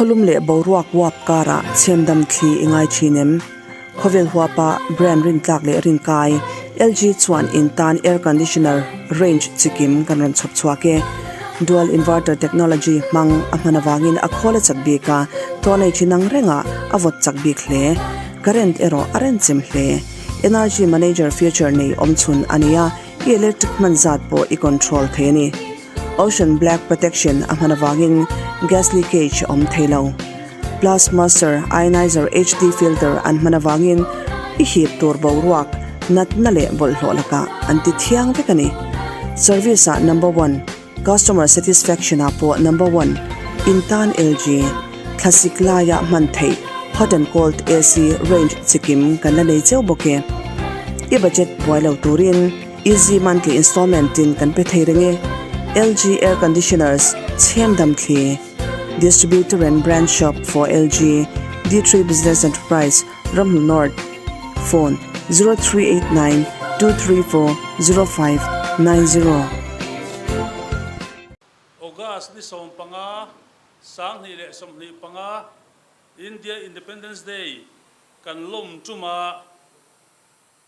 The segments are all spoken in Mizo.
Khawlum leh boruak uap karah chhemdam thli i ngai thin em? Khawvel huapa brand rintlak leh rinkai LG chuan in tan air conditioner range chikim kan rawn chhawp chhuak e. Dual inverter technology hmang a hman avangin a khawl a chak bik a, tawhnei thin ang rengah a vawt chak bik hle. Current erawh a renchem hle. Energy manager feature nei awmchhun a ni a, i electric hman zat pawh i control thei a ni. Ocean Black Protection a hman avangin gas leakage a awm thei lo. Plus Master Ionizer HD filter an hman avangin i hip tur boruak, natna leh bawlhhlawh lakah an ti thiang vek a ni. Service ah number one, customer satisfaction ah pawh number one, in tan LG, thlasik laia hman theih hot and cold AC range chikim kan la nei cheu bawk e. I budget buai lo turin. Easy monthly installment in kan pe thei reng e. LG Air Conditioners, Chhemdam Thli, Distributor and Branch Shop for LG, D3 Business Enterprise, Ramhnu North, Phone, 0389 234 0590. August ni 15, 2025, India Independence Day kan lawm tuma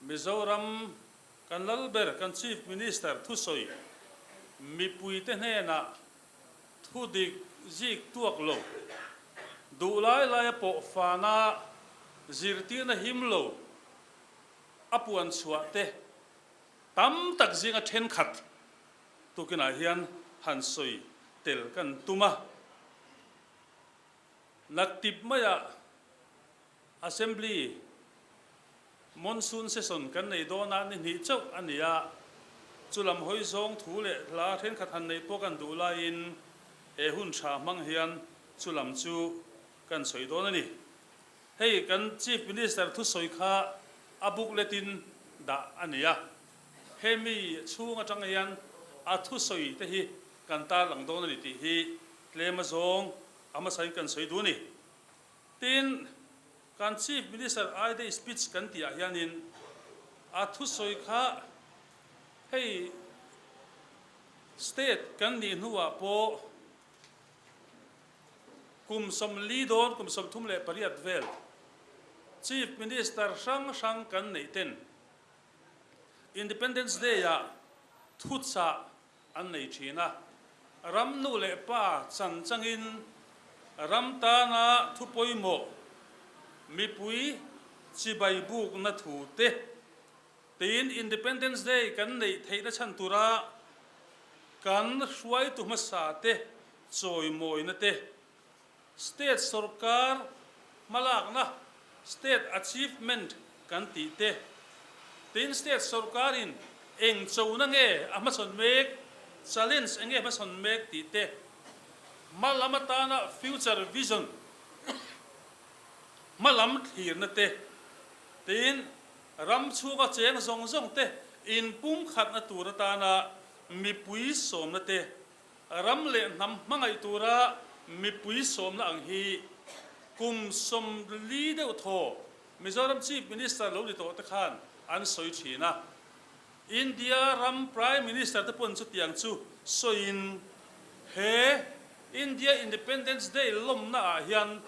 Mizoram kan lal ber kan Chief Minister thusawi mipuite hnenah thu dik zik tuak lo, duh lai laia pawh fana zirtirna him lo a puan chhuah te tam tak zinga thenkhat tukinah hian han sawi tel kan tum a. Naktip maiah Assembly Monsoon Session kan nei dawn a, ni hnih chauh a ni a, chu lam hawi zawng thu leh hla thenkhat han neih pawh kan duh laiin he hun tha hmang hian chu lam chu kan sawi dawn a ni. Hei kan Chief Minister thusawi kha a booklet in dah a ni a, hemi chhung atang hian a thusawi te hi kan tarlang dawn a ni tih hi tlem azawng a hmasain kan sawi duh a ni. Tin, kan Chief Minister I Day Speech kan tih ah hianin a thusawi kha hei State kan nih hnuah pawh kum 40 dawn, kum 38 vel Chief Minister hrang hrang kan neih ten Independence Day ah thuchah an nei thin a, ram nu leh pa chan changin ram tana thu pawimawh mipui chibai bukna thu te tiin Independence Day kan neih theihna chhan tura kan hruaitu hmasa te chawimawina te, State sorkar hmalakna, State achievement kan tih te, tin State sorkarin eng chona nge a hmachhawn mek, challenge eng nge hmachhawn mek tih te, hma lam atana future vision, hma lam thlirna te, tin ram chhunga cheng zawng zawng te inpumkhatna tur atana mipui sawmna te, Ram leh hnam hmangaih tura mipui sawmna ang hi kum 40 deuh thaw Mizoram Chief Minister lo ni tawh te khan an sawi thin a. India ram Prime Minister te pawn chutiang chu sawiin he India Independence Day lawmna ah hian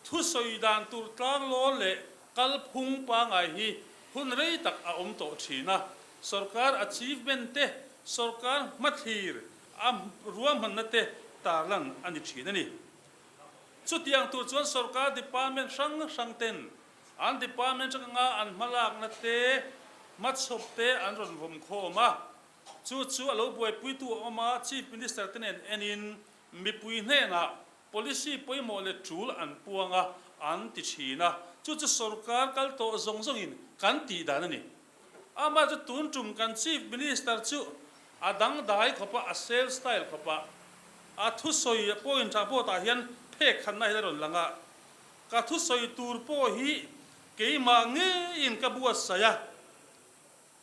thusawi dan tur tlanglawn leh kalphung pangai hi hun rei tak a awm tawh thin a. Sorkar achievement te, sorkar hmathlir a ruahmanna te tarlan a ni thin a ni. Chutiang tur chuan sorkar department hrang hrang ten an department atanga an hmalakna te, hmachhawp te an rawn vawm khawm a. Chu chu a lo buaipuitu a awm a, Chief Minister te nen enin mipui hnenah policy pawimawh leh tul an puang a, an ti thin a. Chu chu sorkar kal tawh zawng zawngin kan tih dan a ni. Amah chu tun tum kan Chief Minister chu a dangdai khawp a, a sales style khawp a, a thusawi point ah pawh tah hian phek khatna hian a rawn lang a, ka thusawi tur pawh hi keimah ngeiin ka buatsaih a,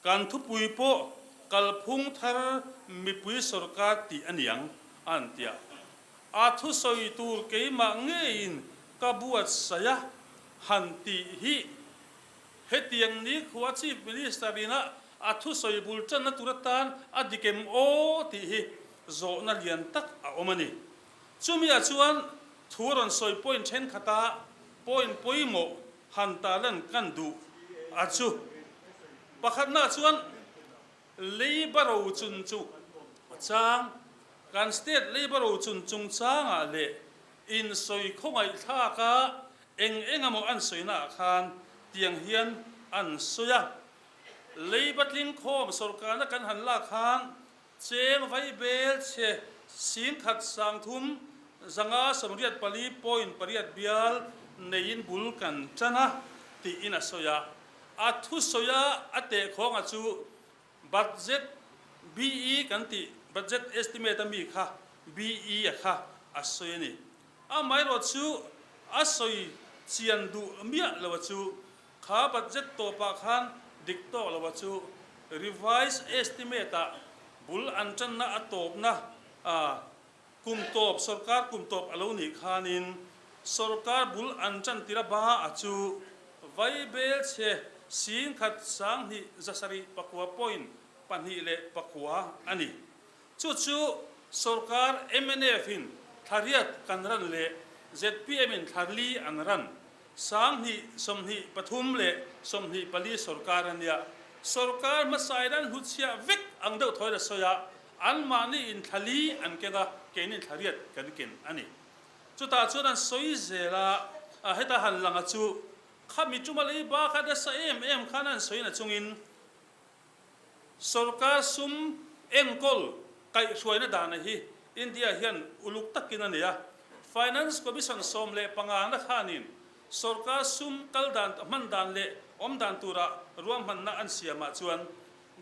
kan thupui pawh kalphung thar mipui sorkar tih a niang a an ti a, a thusawi tur keimah ngeiin ka buatsaih a han tih hi Hetiang ni khua Chief Minister ina a thusawi bul tanna tur atan a dik em aw tih hi zawhna lian tak a awm a ni. Chumi ah chuan Thu rawn sawi point thenkhatah point pawimawh han tarlan kan duh a chu. Pakhatnaah chuan Leiba rochun chu chang, kan state leiba rochun chungchangah leh insawi khawngaihthlaka eng eng emaw an sawinaah khan tiang hian an sawi a. Leiba tlingkhawm sorkarna kan han lak khan Cheng vai bel chhe 10,000 30 584 point bial neiin bul kan tan a tiin a sawi a. A thusawi a a tehkhawnga chu budget BE kan tih budget estimate a mi kha BE a kha a sawi a ni. Amaherawh chu a sawi chian duh miah lo a chu Kha budget tawpah khan dik tawk lo a chu revised estimate ah bul an tanna a tawpna a kum tawp sorkar kum tawp a lo nih khanin sorkar bul an tan tir a ba a chu vaibel chhe 10,2 7 point 2 6 a ni. Chu chu sorkar mnf in thlariat kan ran leh zpm in thlarli an ran 2023 leh 24 sorkar a nia. Sorkar hmasain an hnutchhiah vek ang deuh thawi la sawi a, anmahni in thlali an keng a, keini thlariat kan ken a ni. Chutah chuan an sawi zel a, heta han lang a chu khami tuma leiba kha nasa em em khan an sawi na chungin Sorkar sum enkawl kaihhruaina dana hi India hian uluk takin a nei a. Finance Commission 15 na khanin sorkar sum kal dan, hman dan leh awm dan tura ruahmanna an siamah chuan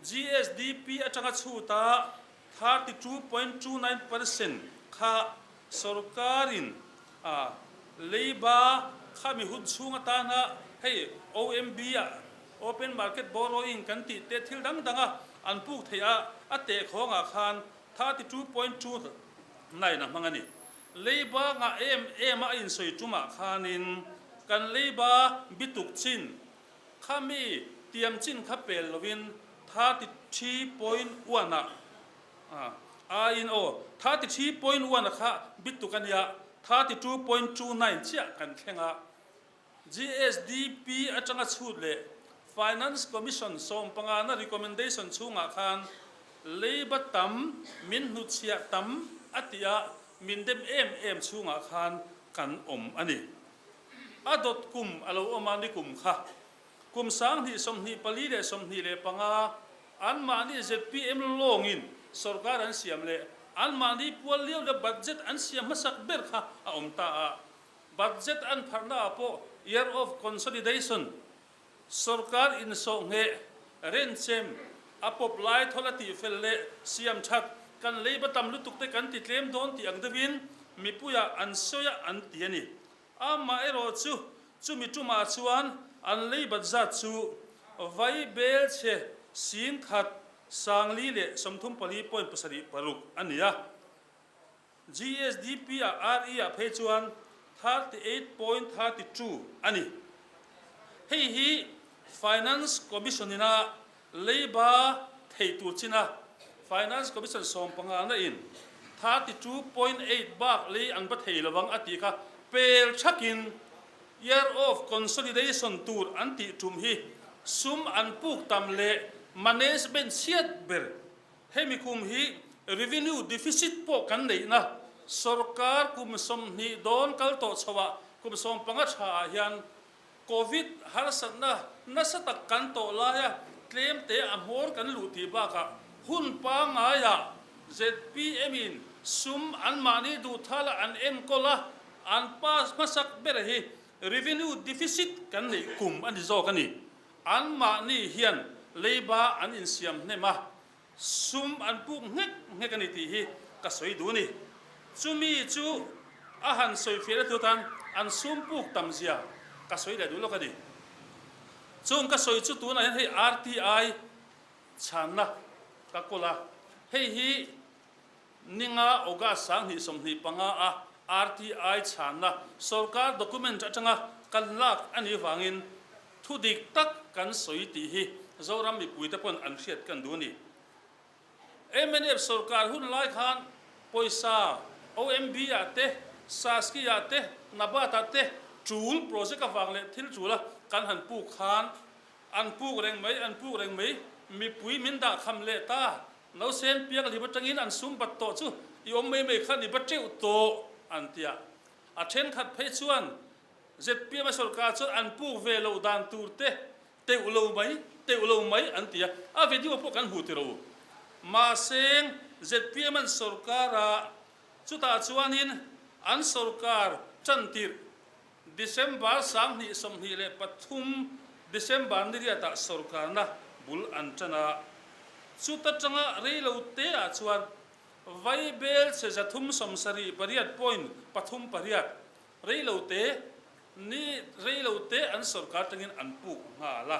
GSDP atanga chhuta 32.29% kha sorkarin leiba khami hun chhung atana hei OMB-ah Open market borrowing kan tih te thil dang dang a an puk theih a, a teh khawngah khan 32.29 a hmang a ni. Leiba ngah em em a a insawi tumah khanin kan leiba bituk chin kha mi tiam chin kha pel lovin 33.1 ah aiin aw 33.1 a kha bituk a nia 32.29 chiah kan thleng a. GSDP atanga chhut leh Finance Commission 15 na recommendation chhungah khan leiba tam min hnutchhiah tam a tih a min dem em em chhungah khan kan awm a ni. A dawt kum a lo awm a ni kum kha. Kum 2024 leh 25 anmahni zpm lawngin sorkar an siam leh anmahni pual liau leh budget an siam hmasak ber kha a awm ta a. Budget an pharhna ah pawh Year of Consolidation, sorkar insawhngheh, renchem, a pawp lai thawl a tihfel leh siam that, kan leiba tam lutuk te kan ti tlem dawn tih ang deuhin mipuiah an sawi a an ti a ni. Amaherawh chu chumi tumah chuan an leibat zat chu vai bel chhe 10,000 5 leh 34 point 7 6 a ni a. GSDP ah RE ah phei chuan 38.32 a ni. Hei hi Finance Commission ina leiba thei tur china Finance Commission 15 na in 32.8 bak lei an va thei lovang a tih kha pel thakin Year of Consolidation tur an tih tum hi sum an puk tam leh management chhiat ber Hemi kum hi revenue deficit pawh kan neihna sorkar kum 20 dawn kal tawh chhoah kum 15 tha ah hian Covid harsatna nasa tak kan tawh laia tlem te a hmawr kan luh tih bakah hun pangaiah zpm in sum anmahni duhthala an enkawl a, an pass hmasak ber hi revenue deficit kan neih kum a ni zawk a ni. Anmahni hian leiba an insiam hnem a, sum an puk nghek nghek a ni tih hi ka sawi duh a ni. Chumi chu a han sawi fiah na tur tan an sum puk tam zia ka sawi leh duh lawk a ni. Chung ka sawi chu tunah hian hei RTI chhanna ka kawl a, hei hi Ninga August 2025 a RTI chhanna sorkar document atanga kan lak a nih vangin thu dik tak kan sawi tih hi Zoram mipuite pawn an hriat kan duh a ni. Mnf sorkar hun lai khan pawisa OMB ah te, Saski-ah te, Nabat-ah te tul project avang leh thil tula kan han puk khan an puk reng mai, an puk reng mai. Mipui min dah kham leh ta. Nausen piak lip atangin an sum bat tawh chu i awm mai mai khan i ba teuh tawh an ti a. A thenkhat phei chuan zpm a sorkar chuan an puk ve loh dan tur te teuh lo mai, teuh lo mai an ti a. A video pawh kan hmu tiro. Mahse zpm an sorkar a, chutah chuanin an sorkar tantirh December 2023 December ni riatah sorkarna bul an tan a, chuta tanga reilo te ah chuan Vaibel che 378 point pathum pariat reilo te ni reilo te an sorkar tangin an puk nghal a.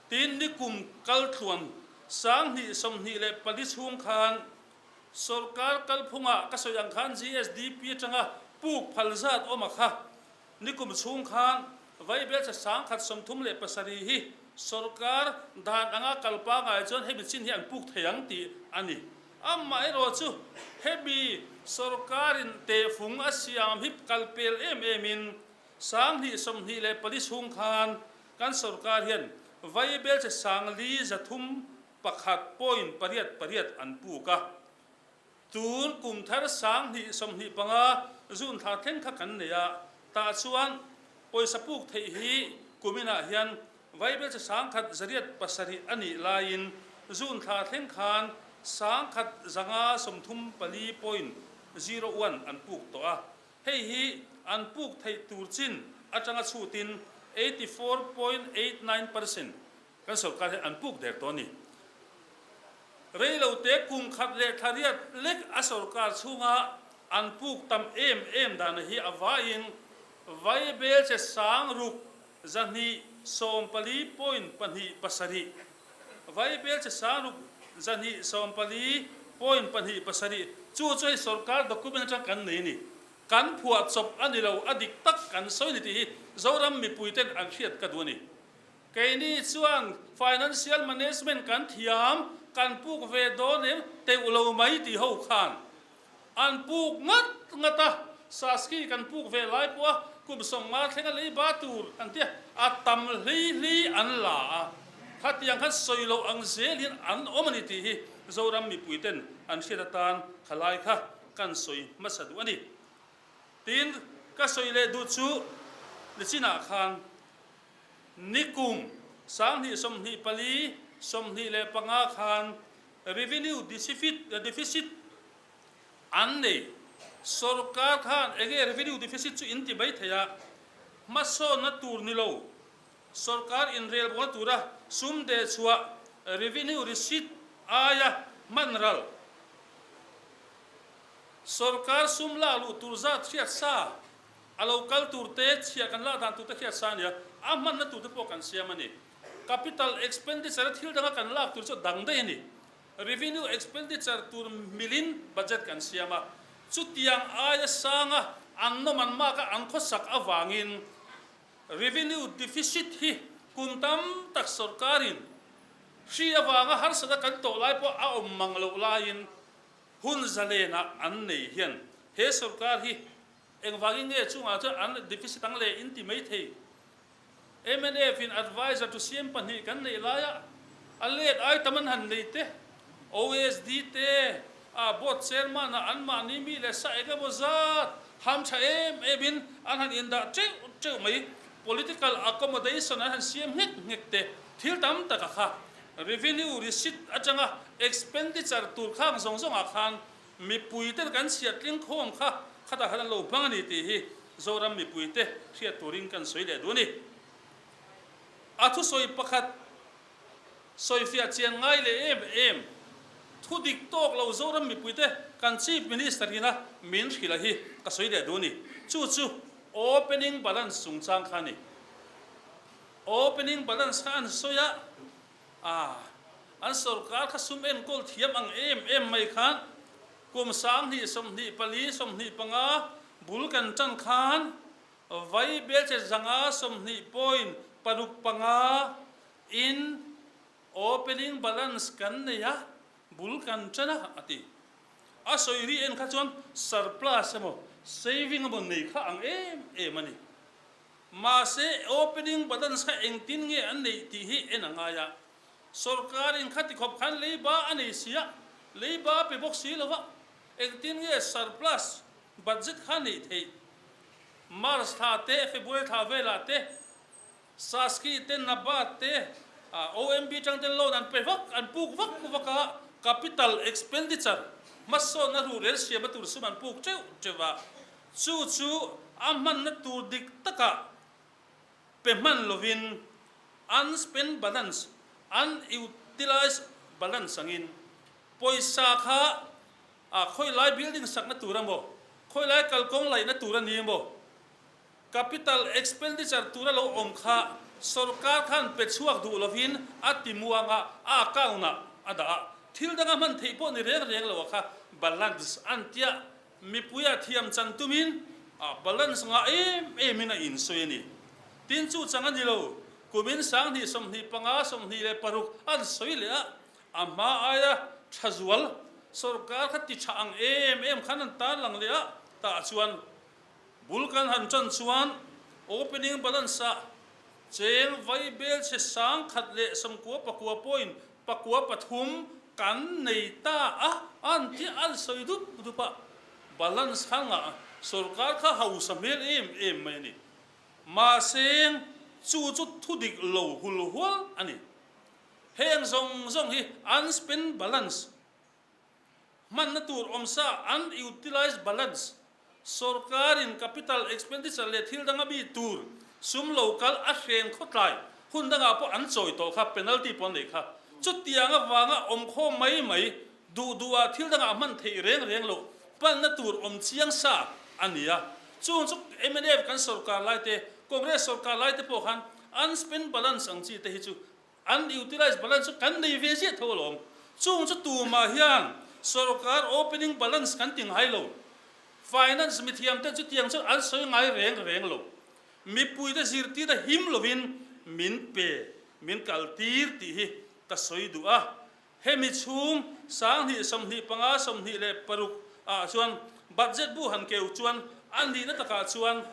Tin, nikum kaltluan 2024 chhung khan Sorkar kalphungah ka sawi ang khan GSDP atanga puk phal zat awm a kha. Nikum chhung khan Vaibelcha 1037 hi sorkar dan anga kal pangai chuan hemi chin hi an puk thei ang tih a ni. Amaherawh chu hemi sorkarin tehfung a siam hi kal pel em emin 2024 chhung khan kan sorkar hian Vaibelcha 4300 Pakhat point pariat pariat an puk a, tun kum thar 2025 June thla thleng kha kan nei a, tah chuan pawisa puk theih hi kuminah hian Vaibelcha 1807 a nih laiin June thla thleng khan 1534 point zero one an puk tawh a, hei hi an puk theih tur chin atanga chhutin 84.89 percent Kan sorkar hi an puk der tawh a ni. Reilote kum khat leh thla riat lek a sorkar chhunga an puk tam em em dana hi a vaiin Vaibel che 6214 point pahnih pasarih Vaibel che 6214 point pahnih pasarih chu chu hei sorkar document atang kan nei a ni. Kan phuah chawp a ni lo, a dik tak kan sawi ni tih hi Zoram mipuiten an hriat ka duh a ni. Keini chuan financial management kan thiam, kan puk ve dawn em teuh lo mai tih ho khan an puk ngat ngat a, Saski kan puk ve lai pawh a kum 50 thleng a lei ba tur an tia, a tam hlei hlei an la a, khatiang khan sawi loh ang zelin an awm a ni tih hi Zoram mipui ten an hriat atan khalai kha kan sawi hmasa duh a ni. Tin, ka sawi leh duh chu nichinah khan Nikum 2024, 25 khan revenue deficit an nei. Sorkar khan enge revenue deficit chu in ti mai thei a, hmasawnna tur ni lo, sorkar inrelbawlna tura sum deh chhuah revenue receipt aia hman ral. Sorkar sum lak luh tur zat hriat sa A lo kal tur te, chhiah kan lak dan tur te hriat sa a nia, a hmanna tur te pawh kan siam a ni. Capital expenditure a thil danga kan lak tur chu dang daih a ni. Revenue expenditure tur milin budget kan siam a, chutiang aia sanga an nawm an mak a, an khawsak avangin revenue deficit hi kum tam tak sorkarin hri avanga harsatna kan tawh lai pawh a awm mang loh laiin hun zalenah an nei hian he sorkar hi Engvangin nge chungah chuan an deficit ang leh in ti mai thei? Mnf in adviser to CM pahnih kan neih laia a let ai tam an han nei te, OSD te, a board chairman ah anmahni mi leh sa eng emaw zat ham tha em em in an han indah teuh teuh mai, political accommodation an han siam nghek nghek te, thil tam tak a kha. Revenue receipt atanga expenditure tur khang zawng zawng ah khan Mipuite kan chhiat tling khawm kha khatah khan an lo hmang a ni tih hi Zoram mipuite hriat turin kan sawi leh duh a ni. A thusawi pakhat sawifiah chian ngai leh em em, thu dik tawk lo Zoram mipuite kan Chief Minister ina min hrilh a hi ka sawi leh duh a ni. Chu chu opening balance chungchang kha a ni. Opening balance kha an sawi a. A, an sorkar kha sum enkawl thiam ang em em mai khan kum 2024, 25 bul kan tan khan vai belche 120 point paruk panga in opening balance kan nei a, bul kan tan a, a ti. A sawi ri en kha chuan surplus emaw saving emaw nei kha ang em em a ni. Mahse, opening balance kha engtin nge an neih tih hi en a ngai a. Sorkarin khati khawp khan leiba a nei si a, leiba a pe bawk si lo va, engtin nge surplus budget kha neih theih? March thla te, February thla velah te, Saski te, NABARD te, OMB tang ten loan an pe vak, an puk vak vak a, capital expenditure, hmasawnna ruhrel siamna tur sum an puk teuh teuh a, chu chu a hmanna tur dik takah pe hman lovin unspent balance, unutilized balance angin pawisa kha khawilai building sakna tur emaw, khawilai kalkawng laihna tur a ni emaw, Capital expenditure tura lo awm kha sorkar khan pe chhuak duh lovin a ti muang a, a account ah a dah a, thil danga hman theih pawh ni reng reng lo a kha balance an tia mipui a thiam chan tumin a balance ngah em em in a insawi a ni. Tin chu chang a ni lo, kumin 20 25 26 an sawi leh a, a hma aia tha zual sorkar kha ti tha ang em em khan an tarlang leh a, tah chuan Bul kan han ṭan chuan opening balance-ah cheng vai bel chhe 1019 point 9 3 kan nei ta a, an ti an sawi dup dup a. Balance kha ngah sorkar kha hausa hmel em em mai a ni. Mahse chu chu thu dik lo hul hual a ni. Heng zawng zawng hi unspent balance Hmanna tur awmsa unutilized balance, Sorkarin capital expenditure leh thil danga mi tur sum lo kal a hren khawtlai hun dangah pawh an chawi tawh kha, penalty pawh an nei kha. Chutiang avanga awm khawm mai mai duh duhah thil dangah hman theih reng reng loh hmanna tur awm chiang sa a ni a. Chung chu mnf kan sorkar lai te, Congress sorkar lai te pawh khan unspent balance ang chi te hi chu An utilise balance chu kan nei ve ziah tho alawm. Chung chu tumah hian sorkar opening balance kan ti ngai lo. Finance mithiam te chutiang chu an sawi ngai reng reng lo. Mipuite zirtirna him lovin min pe, min kaltir tih hi ka sawi duh a. Hemi chhung 20 25 26 ah chuan budget bu han keu chuan a nihna takah chuan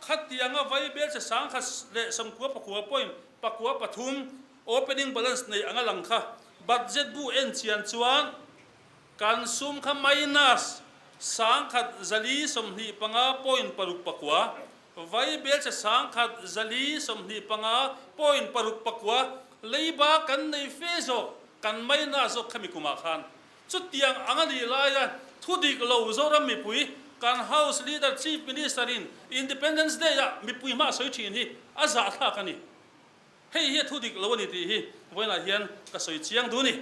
khatianga vai bel che 1099 point 9 3 opening balance nei anga lang kha budget bu en chian chuan kan sum kha minus 1425 point 6 9 vai bel che 1425 point 6 9 Leiba kan nei fe zawk, kan maina zawk khami kumah khan. Chutiang ang a nih laia thudik lo Zoram mipui, kan House Leader Chief Minister in Independence Day ah mipui hma a sawi thin hi a zahthlak a ni. Hei hi a thudik lo a ni tih hi vawiinah hian ka sawi chiang duh a ni.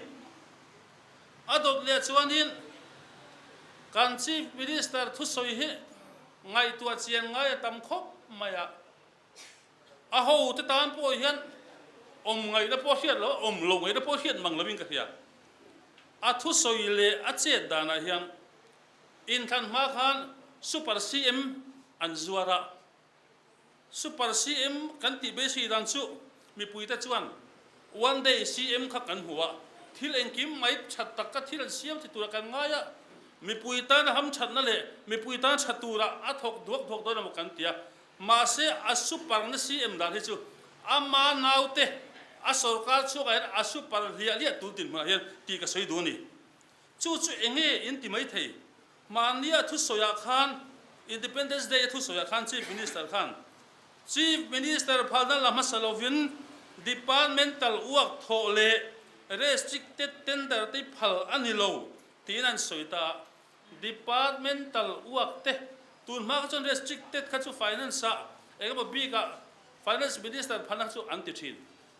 A dawt leh chuanin kan Chief Minister thusawi hi ngaihtuah chian ngai a tam khawp mai a. A hote tan pawh hian awm ngaihna pawh hriat lo, awm lo ngaihna pawh hriat mang lovin ka hria. A thusawi leh a chet danah hian inthlan hma khan Super CM an zuar a. Super CM kan tih beisei dan chu mipuite chuan One Day CM kha kan hmu a, thil engkim mai that tak kha thil an siam ti tura kan ngai a, mipui tana hamthatna leh mipui tan tha tura a thawk duak duak dawn emaw kan ti a. Mahse, a super na CM dan hi chu ama naute a sorkar chhuakah hian a super hliah hliah tun dinhmunah hian tih ka sawi duh a ni. Chu chu eng nge in ti maithei? Mahnia thusawiah khan, Independence Day a thusawiah khan Chief Minister khan, Chief Minister phalna la hmasa lovin Departmental uak thawh leh restricted tender te phal a ni lo tiin an sawi ta a. Departmental uak te tun hma kha chuan restricted kha chu finance ah eng emaw bik ah finance minister phalna kha chu an ti thin.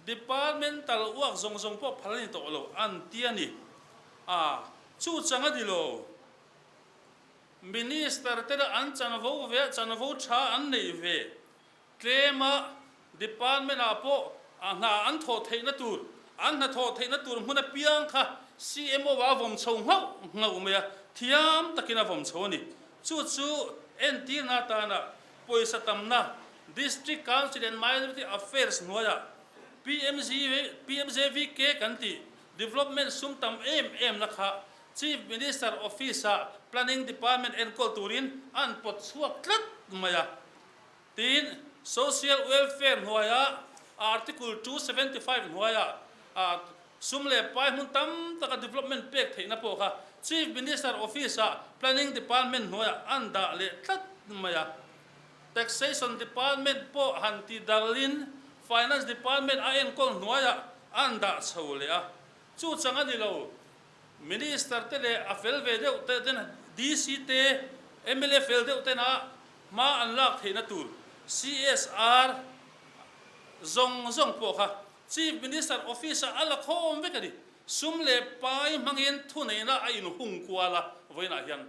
Departmental uak zawng zawng pawh phal a ni tawh lo an ti a ni. A chu chang a ni lo. Minister te lah an chanvo ve a, chanvo tha an neih ve. Tlem a department ah pawh a hna an thawh theihna tur, an hnathawh theihna tur hmun apiang kha CMO ah a vawm chho nghauh nghauh mai a, thiam takin a vawm chho a ni. Chu chu entirna atana pawisa tamna District Council and Minority Affairs hnuaiah PMZVK kan tih development sum tam em em na kha. Chief Minister Office-ah Planning Department enkawl turin an pawt chhuak tlat mai a. Tin, Social Welfare hnuaia Article 275 hnuaia sum leh pai hmun tam taka development pek theihna pawh kha Chief Minister Office-ah Planning Department hnuaiah an dah leh tlat mai a. Taxation Department pawh han ti dalin Finance Department a enkawl hnuaiah an dah chho leh a. Chu chang a ni lo. Minister te leh a fel ve deuh te ten DC te, mla fel deuh tena hma an lak theihna tur CSR zawng zawng pawh kha Chief Minister Office ah a la khawm vek a ni. Sum leh pai hmangin thuneihna a inhung kual a, vawiinah hian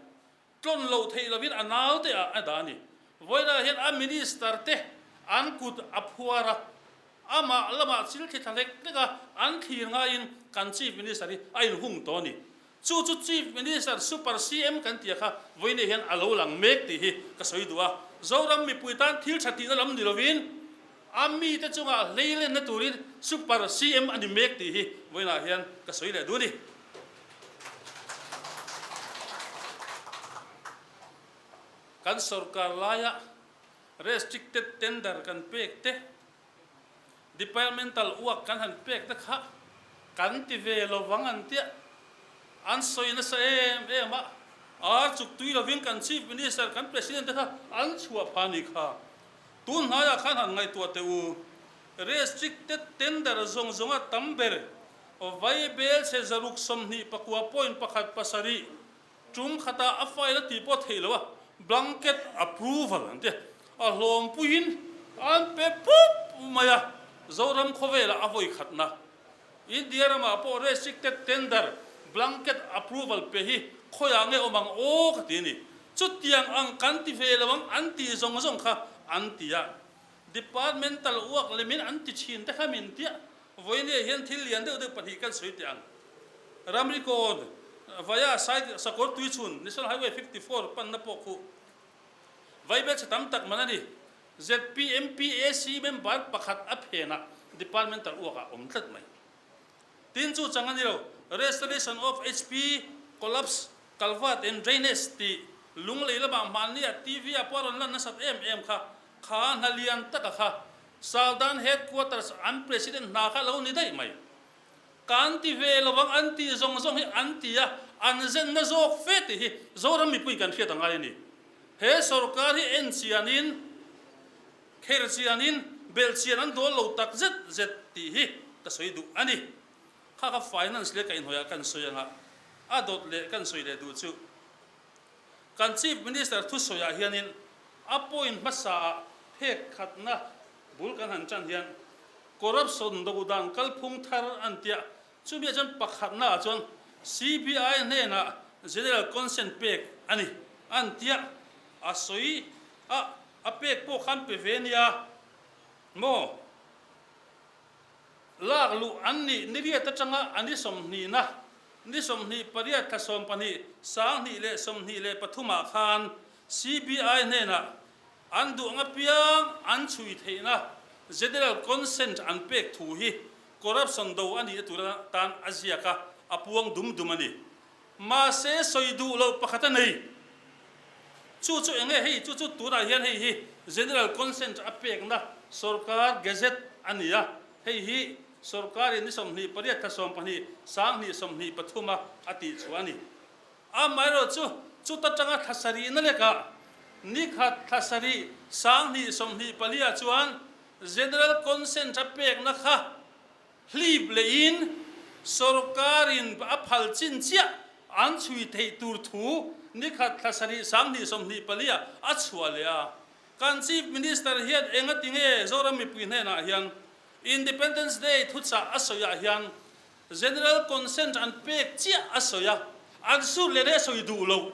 tlawn loh theih lovin a naute ah a dah a ni. Vawiinah hian a Minister te an kut a phuar a, Amah lamah thil thli thla hlek hlek a, an thlir ngaiin kan Chief Minister hi a inhung tawh a ni. Chu chu Chief Minister Super CM kan tia kha vawiinah hian a lo lang mek tih hi ka sawi duh a. Zoram mipui tan thil tha tihna lam ni lovin a mite chungah hleilenna turin Super CM a ni mek tih hi vawiinah hian ka sawi leh duh a ni. Kan sorkar laia Restricted tender kan pek te, departmental work kan han pek te kha kan ti ve lo vang an tia an sawi nasa em em a, ar chuk tui lovin kan Chief Minister, kan President te kha an chhuah pha ni kha. Tun hnaiah khan han ngaihtuah teh u, restricted tender zawng zawnga tam ber Vaibel chhe zaruk 21 point pakhat pasarih Tum khatah a file a tih pawh theih loh a, blanket approval an ti a, a hlawmpuiin an pe pup mai a, Zoram khawvelah a vawi khatna. India ramah pawh restricted tender blanket approval pe hi khawiah nge awm ang aw ka ti a ni. Chutiang ang kan ti ve lo ang an tih zawng zawng kha an ti a, departmental work lemin an ti thin te kha min tia, vawinia hian thil lian deuh deuh pahnih kan sawi teh ang. Ramri kawn via Sakawr Tuichhun, National Highway 54 panna pawh khu vaibel chhe tam tak man a ni. ZPM PAC member pakhat a phenah departmental uakah awm tlat mai. Tin chu chang a ni lo, Restoration of HP Collapse Culvert and Drainage tih lunglei lamah hmannia TV ah pawh a rawn lan nasat em em kha, kha hna lian taka kha Southern Headquarters an President hna kha lo ni daih mai. Kan ti ve lo vang, an tih zawng zawng hi an ti a, an zenna zawk fe tih hi Zoram mipui kan hriat a ngai a ni. He sorkar hi en chianin, kher chianin, belh chian an dawl lo tak zet zet tih hi ka sawi duh a ni. Kha kha finance leh kaihhnawihah kan sawi anga a dawt leh kan sawi leh duh chu kan Chief Minister thusawiah hianin a point hmasaah phek khatna Bul kan han tan hian corruption do dan kalphung thar an tia, chumi ah chuan pakhatna ah chuan CBI hnenah general consent pek a ni an tia, a sawi a a pek pawh khan pe ve nia maw? Lak luh an nih niriat atanga a ni sawmhnihna, ni 28 thla 12 2023 ah khan CBI hnenah An duh ang apiang an chhui theihna General Consent an pek thu hi corruption do a nihna tura tan a ziak a, a puang dum dum a ni. Mahse sawi duh loh pakhat a nei. Chu chu enge hei chu chu tunah hian hei hi General Consent a pekna sorkar Gazette a ni a, hei hi sorkarin ni 28 thla 12 2023 a a tihchhuah a ni. Amaherawhchu, chuta tanga thla sarihna lekah ni khat thla sarih 2024 ah chuan General Consent a pekna kha hlip lehin sorkarin a phal chin chiah an chhui theih tur thu ni khat thla sarih 2024 ah a chhuah leh a. Kan Chief Minister hian engati nge Zoram mipui hnenah hian Independence Day thuchah a sawiah hian General consent an pek chiah a sawi a, an sur leh leh sawi duh lo.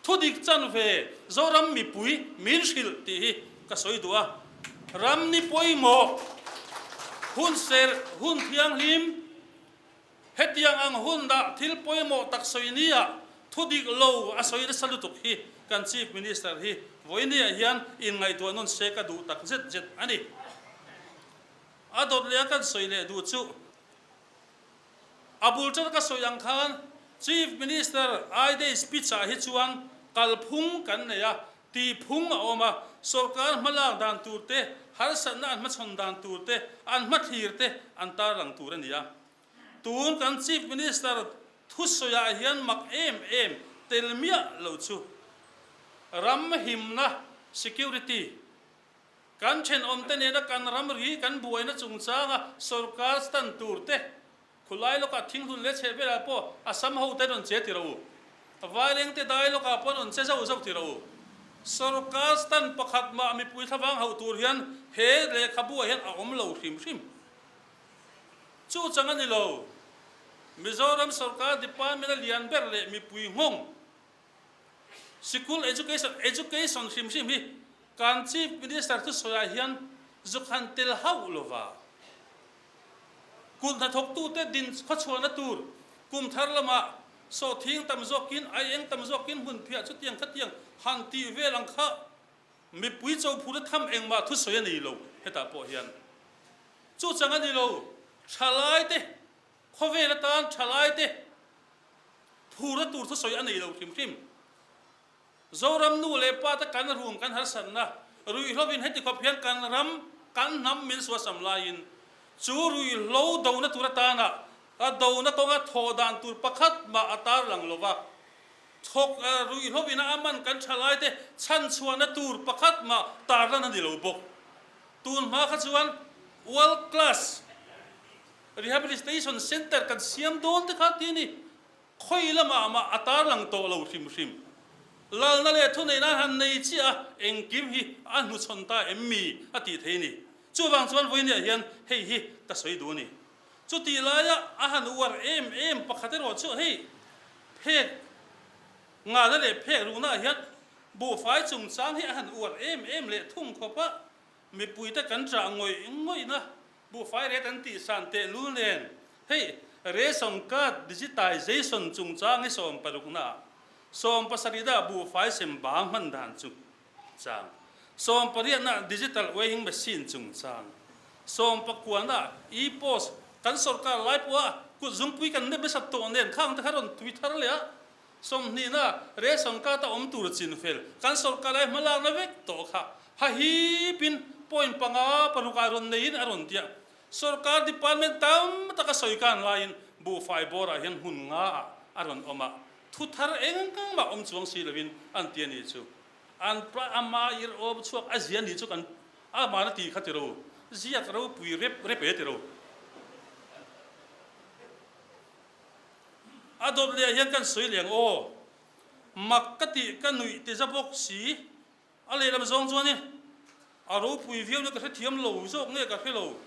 Thudik chan ve Zoram mipui min hrilh tih hi ka sawi duh a. Ram ni pawimawh, hun serh, hun thianghlim, hetiang ang hun dah thil pawimawh tak sawi nia thudik lo a sawi nasa lutuk hi kan Chief Minister hi vawinia hian inngaihtuah nawn se ka duh tak zet zet a ni. A dawt leh a kan sawi leh duh chu. A bul ṭan ka sawi ang khan Chief Minister I-Day speech-ah hi chuan kalphung kan nei a, tihphung a awm a, sorkar hmalak dan tur te, harsatna an hmachhawn dan tur te, an hmathlir te an tarlang tur a ni a. Tun kan Chief Minister thusawiah hian mak em em tel miah lo chu ram himna, security, kan thenawmte nena kan ramri kan buaina chungchanga sorkar stand tur te, Khulai lawkah thinghlun leh chheh velah pawh Assam hote an rawn che ti ro u. Vailengte dai lawkah pawh an rawn che zauh zauh ti ro u. Sorkar stand pakhat mah mipui thlavang hauh tur hian he lehkhabu ah hian a awm lo hrim hrim. Chu chang a ni lo. Mizoram sorkar department a lian ber leh mipui nghawng sikul education education hrim hrim hi kan Chief Minister thusawiah hian zuk han tel hauh lova. Kut hnathawktute din khawchhuahna tur kum thar lamah sawhthing tam zawkin, aieng tam zawkin hmun phiah chutiang khatiang han tih vel ang kha mipui chophura tham engmah thusawi a nei lo hetah pawh hian. Chu chang a ni lo, thalaite khawvel atan thalaite phura tur thusawi a nei lo hrim hrim. Zoram nu leh pa te kan rum kan harsatna ruihhlovin heti khawp hian kan ram kan hnam min suasam laiin chu ruihhlo dona tur atana a dona kawnga thawh dan tur pakhat mah a tarlang lova thawk ruihhlovin a man kan tha lai te chhanchhuahna tur pakhat mah tarlan a ni lo bawk. Tun hma kha chuan World Class Rehabilitation Centre kan siam dawn te kha ti a ni. Khawi lamah mah a tarlang tawh lo hrim hrim. Lalna leh thuneihna han nei chiah a, engkim hi a hnuchhawn ta em mi a tih thei a ni. Chuvang chuan vawinia hian hei hi ka sawi duh a ni. Chutih laia a han uar em em pakhat erawh chu hei phek ngahna leh phek ruhnaah hian buhfai chungchang hi a han uar em em leh thung khawp a, mipuite kan chah ngawih ngawihna Buhfai ret an tih san tehlul nen hei Ration Card Digitization chungchang hi sawmparukna ah sawmpasarih dah buhfai sem bang hman dan chungchang, sawmpariatna Digital Weighing Machine chungchang, sawmpakuana E-Post kan sorkar lai pawha kut zungpui kan nep nasa tawh nen khang te kha rawn tui thar leh a, Sawmhnihna, Ration card a awm tur chinfel kan sorkar lai hmalakna vek tawh kha hahipin point panga parukah rawn neiin a rawn tia. Sorkar department tam taka sawi kan laiin buhfai bawrah hian hmun ngaah a rawn awm a, thu thar engmah awm chuang si loin an ti a nih chu. An ama ir awm chhuak a zia nih chu kan amahna tih kha tiro, ziak ropui rep rep e tiro. A dawt leh ah hian kan sawi leh ang aw. Mak ka tih ka nuih ti za bawk si. A lehlam zawng chuan i a ropui viau na ka hrethiam lo zawk nge ka hre lo.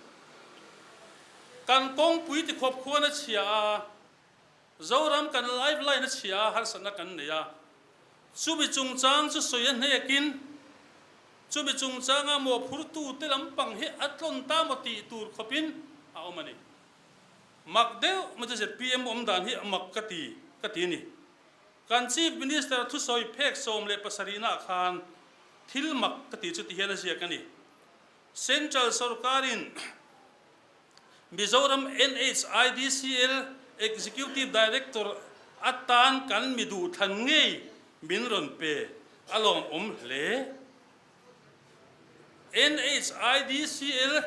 Kan kawngpui ti khawp khuan a chhia a, Zoram kan life line a chhia a harsatna kan nei a. Chumi chungchang chu sawi a hnekin chumi chungchanga mawhphurtute lampang hi a tlawn ta maw tih tur khawpin a awm a ni. Mak deuh mai chu zpm awm dan hi a mak ka ti, ka ti a ni. Kan Chief Minister thusawi phek 17 nah khan thil mak ka ti chu ti hian a ziak a ni. Central sorkarin Mizoram NHIDCL Executive Director atan kan mi duhthlan ngei min rawn pe a lawmawm hle. NHIDCL,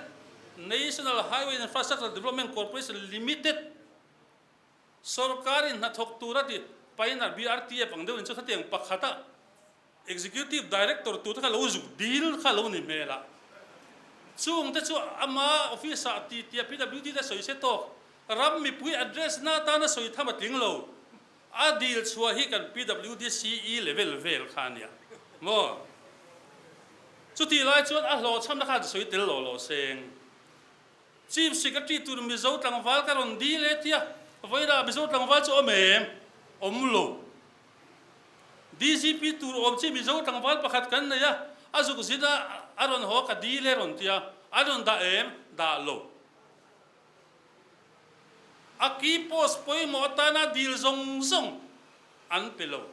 National Highway Infrastructure Development Corporation Limited, sorkarin hnathawk tura ti Pioneer BRTF ang deuhin chu hetiang pakhata Executive Director tute kha lo zuk dil kha lo ni hmel a. Chungte chu ama office-ah ti tia PWD te sawi se tawk ram mipui address na atana sawi tham a tling lo. A dil chhuah hi kan PWDCE level vel kha a nia maw? Chutih lai chuan a hlawhchhamna khan sawi tel lo lo seng. Chief Secretary tur Mizo tlangval ka rawn dil e tia vawilah Mizo tlangval chu awm em? Awm lo. DGP tur awm chi Mizo tlangval pakhat kan nei a, a zuk zin a a rawn haw ka dil e rawn tia, a rawn dah em? Dah lo. A key post pawimawh atana dil zawng zawng an pe lo.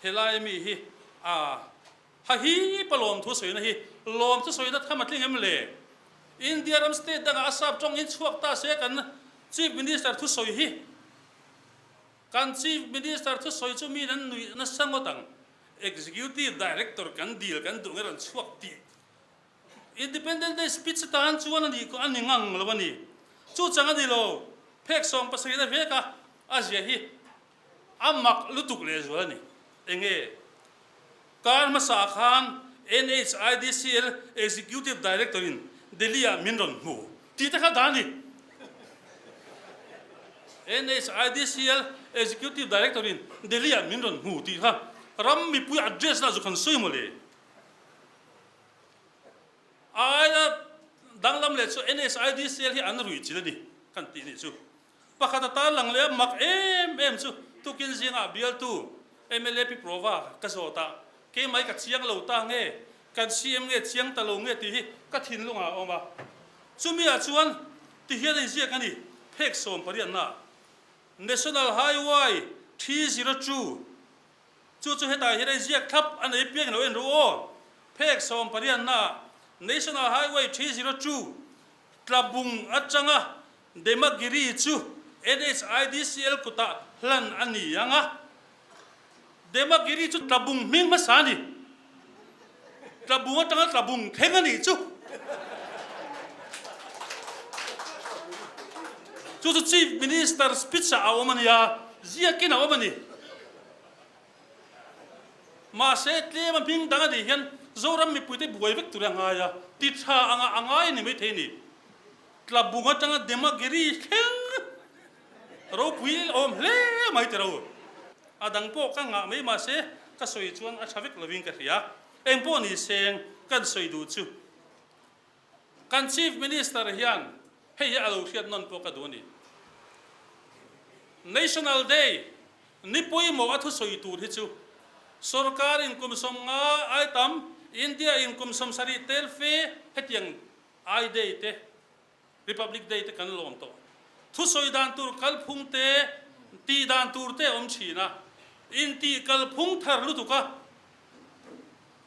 Helai mi hi a ha hi pa lawmthu sawina hi lawmthu sawina tham a tling em le? India ram state dangah a sap tawng in chhuak ta se kan Chief Minister thusawi hi. Kan Chief Minister thusawi chu miin an nuih nasa ngawt ang. Executive Director kan dil kan duh nge rawn chhuak tih Independence Day speech atan chuan a nih a ni ngang lo a ni. Chu chang a ni lo, phek 70 na vek a, a zia hi a mak lutuk lehzual a ni. Enge? Kar hmasa khan NHIDCL Executive Director in Delhi ah min rawn hmu tih te kha dah a ni. NHIDCL Executive Director in Delhi ah min rawn hmu tih kha ram mipui address lah zu khan sawi maw le? A aia danglam leh chu NHIDCL hi an ruih chil a ni kan tih nih chu. Pakhat a tarlang leh a mak em em chu tukin zingah bialtu mla Pi Prova ka zawt a, keimai ka chiang lo ta nge, kan CM nge chiang ta lo nge tih hi ka thinlungah a awm a. Chumi ah chuan ti hian a inziak a ni, phek 18 na National Highway 302 Chu chu hetah hian a inziak thlap a nei piang lo en ru aw. Phek 18 na National Highway 302 Tlabung atanga Demagiri chu NHIDCL kutah hlan a ni ang a. Demagiri chu Tlabung hming hmasa a ni. Tlabung atanga Tlabung thleng a nih chu. Chu chu Chief Minister speech ah a awm a nia, ziakin a awm a ni. Mahse, tlem a hming dang a nih hian Zoram mipuite buai vek tur a ngai a, ti tha anga a ngai a ni maithei a ni. Tlabung atanga Demagiri thleng ropui awm hle mai tiro. A dang pawh ka ngah mai mahse ka sawi chuan a tha vek lovin ka hria. Eng pawh ni seng kan sawi duh chu kan Chief Minister hian hei hi a lo hriat nawn pawh ka duh a ni. National Day ni pawimawh a thusawi tur hi chu sorkar in kum 50 ai tam, India in kum 70 tel fe hetiang I Day te, Republic Day te kan lawm tawh. Thusawi dan tur kalphung te, tih dan tur te a awm thin a. Intih kalphung thar lutuk a,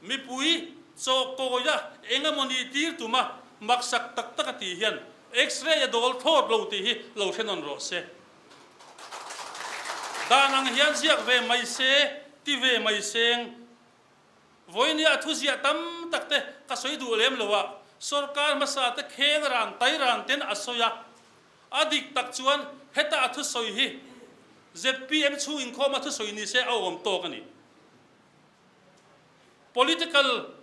mipui chawkawia eng emaw nih tir tum a, maksak tak tak a tih hian X-ray a dawl thlawt lo tih hi lo hre nawn rawh se. Dan ang hian ziak ve mai se, ti ve mai seng. Vawinia a thuziah tam tak te ka sawi duh lem lo a, sorkar hmasa te kheng ran tai ran ten a sawi a. A dik tak chuan heta a thusawi hi zpm chhung inkhawm a thusawi ni se a awm tawk a ni. Political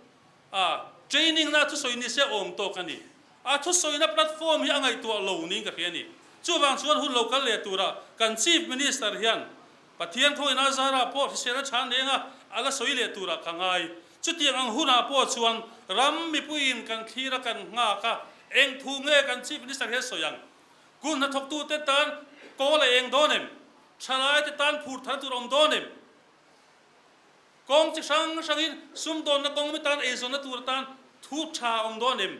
training na a thusawi ni se a awm tawk a ni. A thusawina platform hi a ngaihtuah lo niin ka hria a ni. Chuvang chuan hun lo kal leh tura kan Chief Minister hian Pathian khawiin a zarah pawh hrisel a chhan reng a, a la sawi leh turah ka ngai. Chutiang ang hunah pawh chuan ram mipuiin kan thlir a kan nghak a, eng thu nge kan Chief Minister hian sawi ang? Kul hnathawktute tan kawl a eng dawn em? Thalaite tan phur thar tur a awm dawn em? Kawng chi hrang hrangin sumdawnna kawng mi tan eizawnna tur atan thu tha a awm dawn em?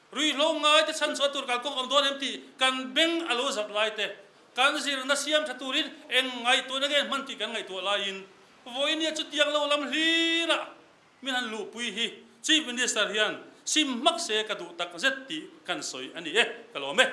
Ruihhlo ngaite chhan chhuah tur kalkawng awm dawn em tih kan beng a lo zat lai te, kan zirna siam tha turin eng ngaihtuahna nge hman tih kan ngaihtuah laiin vawinia chutiang lo lam hlirah min han luhpui hi Chief Minister hian sim hmak se ka duh tak zet tih kan sawi a ni e, ka lawm e.